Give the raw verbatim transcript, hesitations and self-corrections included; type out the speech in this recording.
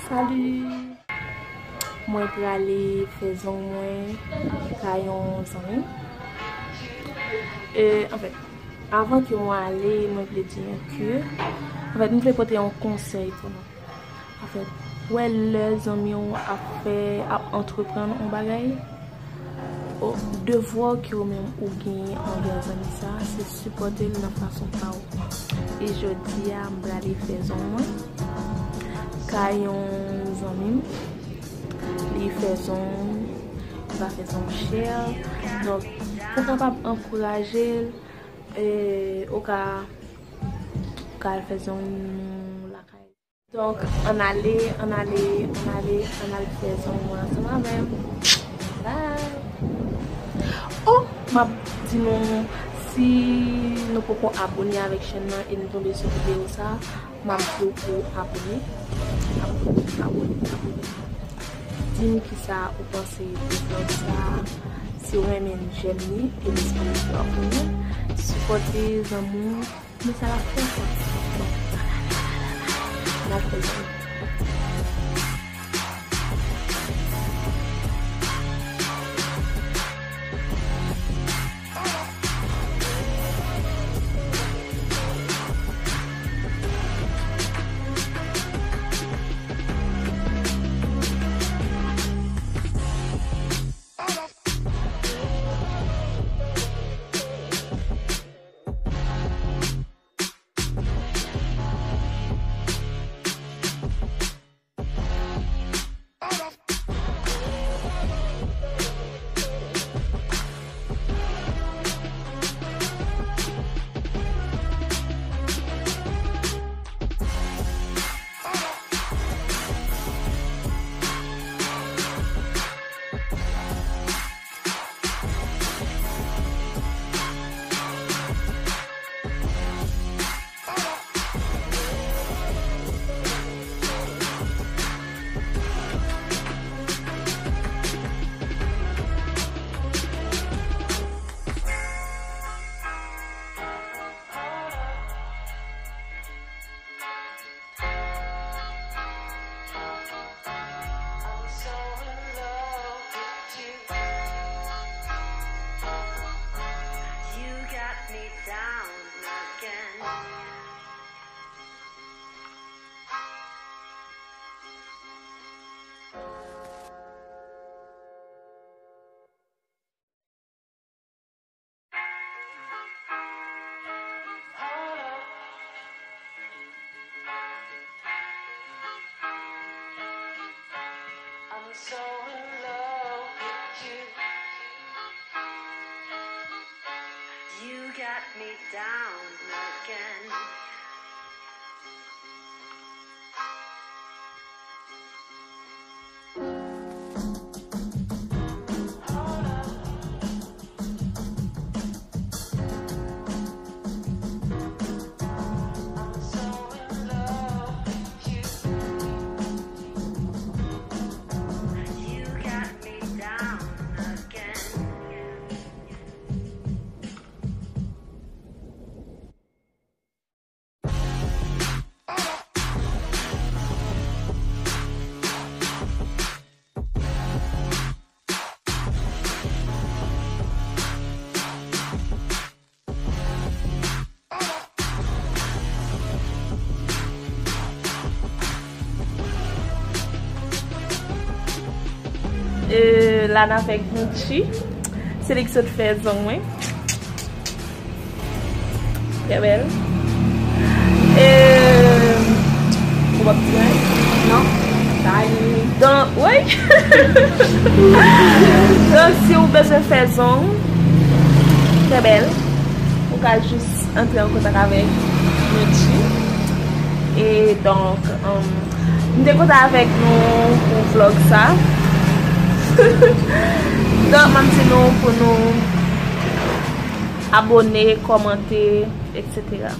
Salut! Mwen prale fè zong mwen kay yon zanmi m. E, anfèt, avan ke mwen ale, mwen vle di nou ke, anfèt, mwen vle pote yon konsèy pou nou. Anfèt, ou wè lè zanmi w ap fè, ap antreprann yon bagay, o, devwa w ke ou menm ou genyen anvè zanmi sa, se sipòte l nan fason pa w. E jodi a, m prale fè zong mwen kay yon zanmi m. Li fè zong, li pa fè zong chè. Donk, pou w kapab ankouraje l, e, ou ka, ou ka al fè zong nou lakay. Donk, ann ale, ann ale, ann ale, ann al fè zong mwen ansanm avè m. Bye! Oh, m ap di nou, si nou poko abone avèk chèn nan e nou tonbe sou videyo sa, m ap di w pou abone. Abone, abone, abone. Di m kisa ou panse de vlog sa. Si w renmen l, jèm li e m espere ke w ap renmen. Sipòte zanmi w. Men sa l ap fè sa. Bon. N ap fè sa. E, la n avèk Mitchy. Se li ki sot fè zong mwen. Trè bèl. E, ou p ap di anyen? Non. Sa li. Donk, wi. Donk, si w bezwen fè zong, trè bèl, ou ka jis antre an kontak avèk Mitchy. E donk, um, m te kontan avèk nou pou vlog sa. Donk, m ap di nou pou nou abone, kòmante, etsetera.